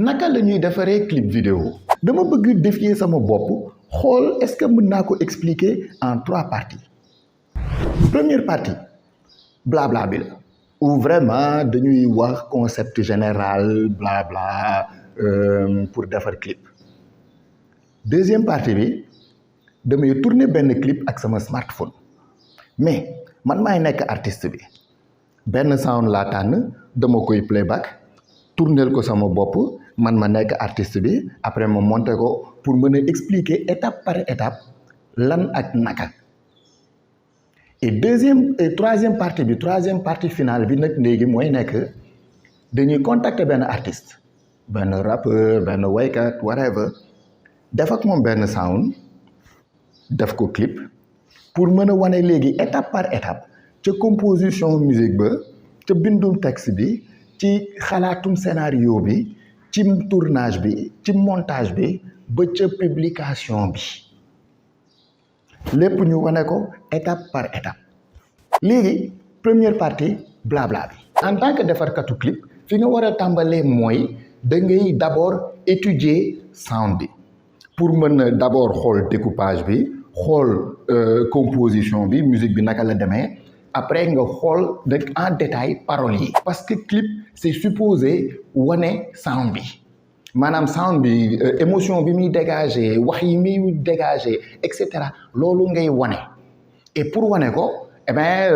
naka la ñuy defaree clip vidéo dama bëgg défier sama bopp xool est-ce que mën naa ko expliquer en 3 parties. Première partie blabla bi la où vraiment dañuy wax concept général blabla pour defar clip. Deuxième partie bi damay tourner benn clip ak sama smartphone mais man maay nekk artiste bi benn sound laa tànn dama koy playback tournel ko sama bopp man ma nekk artiste bi après ma monter ko pour mën a expliquer étape par étape lan ak naka. Et troisième partie finale bi nag léegi mooy nekk dañuy contacter benn artiste benn rappeur benn waykat whatever def ak moom benn sound def ko clip pour mën a wane léegi étape par étape ca composition musique ba ca bindum texte bi ci xalaatum scénario bi ci tournage bi ci montage bi ba ca publication bi lépp ñu wane ko étape par étape. léegi première partie blabla bi en tant que defarkatu clip fi nga war a tàmbalee mooy da ngay d'abord étudier sound bi pour mën a d'abord xool découpage bi xool composition bi musique bi naka la demee après nga xool nag en détail paroles yi. parce que clip c'est supposé wane sound bi maanaam sound bi émotion bi muy dégager wax yi muy dégager et cetera loolu ngay wane et pour wane ko eh bien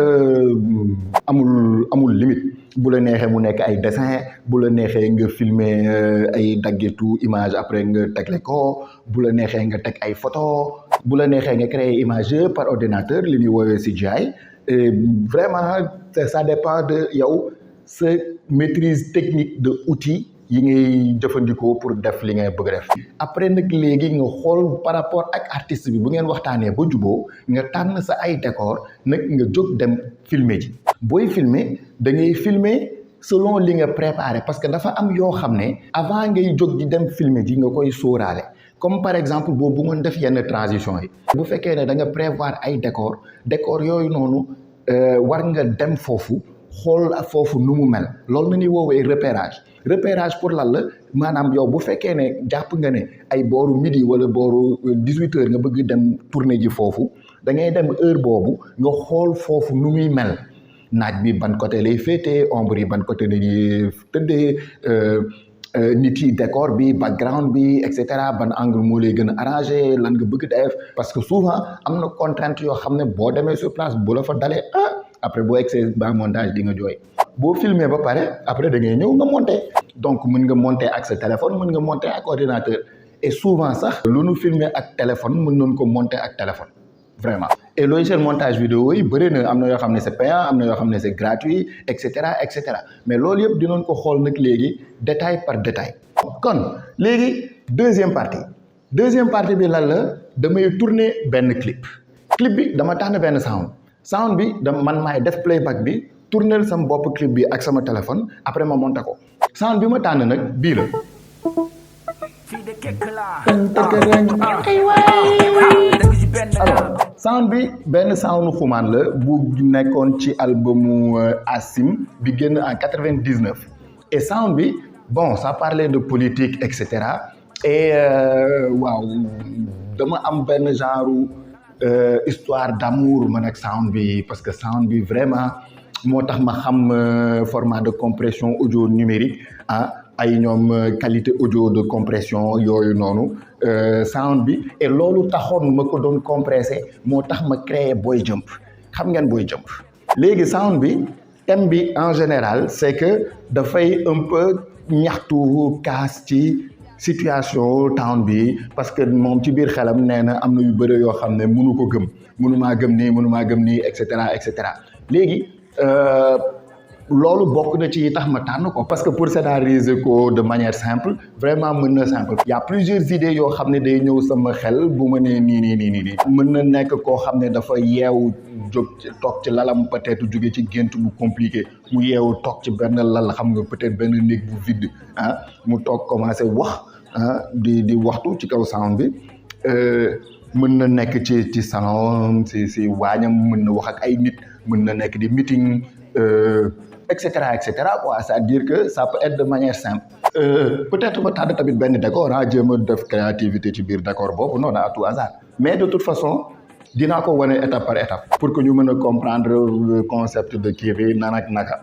amul limite bu la neexee mu nekk ay dessin bu la neexee nga filmer ay daggetu image après nga tegle ko bu la neexee nga teg ay photo bu la neexee nga créer image par ordinateur li ñuy woowee CGI et vraiment ça dépend de yow sa maîtrise technique de outil yi ngay jëfandikoo pour def li ngay bëgg def. après nag léegi nga xool par rapport ak artiste bi bu ngeen waxtaanee ba juboo nga tànn sa ay décor nag nga jóg dem filmer ji. booy filmer da ngay filmer selon li nga préparé parce que dafa am yoo xam ne avant ngay jóg di dem filmer ji nga koy sóoraale comme par exemple boo bëggoon def yenn transition yi. bu fekkee ne da nga prévoir ay décor yooyu noonu war nga dem foofu xool foofu nu mu mel loolu na ñuy woowee repérage pour lan la maanaam yow bu fekkee ne jàpp nga ne ay booru midi wala booru 18h nga bëgg dem tourner ji foofu da ngay dem heure boobu nga xool foofu nu muy mel naaj bi ban côté lay féetee ombre yi ban côté lay tëddee nit yi décor bi background bi et cetera ban angle moo lay gën a arrangé lan nga bëgg def parce que souvent am na contrainte yoo xam ne boo demee sur place bu la fa dalee après boo egsee ba montage di nga jooy. boo filmer ba pare après da ngay ñëw nga monter donc mën nga monter ak sa téléphone mën nga monter ak ordinateur et souvent sax lu nu filmer ak téléphone mën nañ ko monter ak téléphone vraiment. et logiciel montage vidéo yi bëri na am na yoo xam ne c'est payant am na yoo xam ne c'est gratuit et cetera mais loolu yëpp dinañ ko xool nag léegi détail par détail. kon léegi deuxième partie bi lan la damay tourner benn clip bi dama tànn benn sound bi man maay def playback bi tournel sama bopp clip bi ak sama téléphone après ma monté ko sound bi ma tànn nag bii la. alors sound bi benn sound xumaan la bu nekkoon ci albumu Asim bi génn en 99 et sound bi bon ça parlait de politique et cetera et waaw dama am benn genre histoire d'amour man ak sound bi parce que sound bi vraiment moo tax ma xam format de compression audio numérique ay ñoom qualité audio de compression yooyu noonu sound bi et loolu taxoon ma ko doon compressé moo tax ma créé Boy Jump xam ngeen Boy Jump. léegi sound bi thème bi en général c'est que dafay un peu ñaxtu kaas ci situation town bi parce que moom ci biir xelam nee na am na yu bëri yoo xam ne mënu ko gëm mënumaa gëm nii et cetera léegi loolu bokk na ci tax ma tànn ko parce que pour scénariser ko de manière simple vraiment mën na simple. y a plusieurs idées yoo xam ne day ñëw sama xel bu ma nee nii mën na nekk koo xam ne dafa yeewu jóg toog ci lalam peut-être jóge ci gént bu compliqué mu yeewu toog ci benn lal xam nga peut-être benn néeg bu vide mu toog commencé wax di waxtu ci kaw sound bi mën na nekk ci salon si waañam mën na wax ak ay nit mën na nekk di meeting et cetera quoi c'est-à-dire que ça peut être de manière simple peut-être ma tànn tamit benn décor jéem a def créativité ci biir décor boobu noonu à tout hasard mais de toute façon dinaa ko wane étape par étape pour que ñu mën a comprendre le concept de kii bi nan ak naka.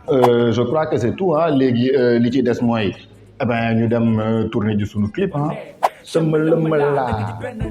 Je crois que c'est tout léegi li ci des mooy eh ben ñu dem tourner ji suñu clip sama lëmma laa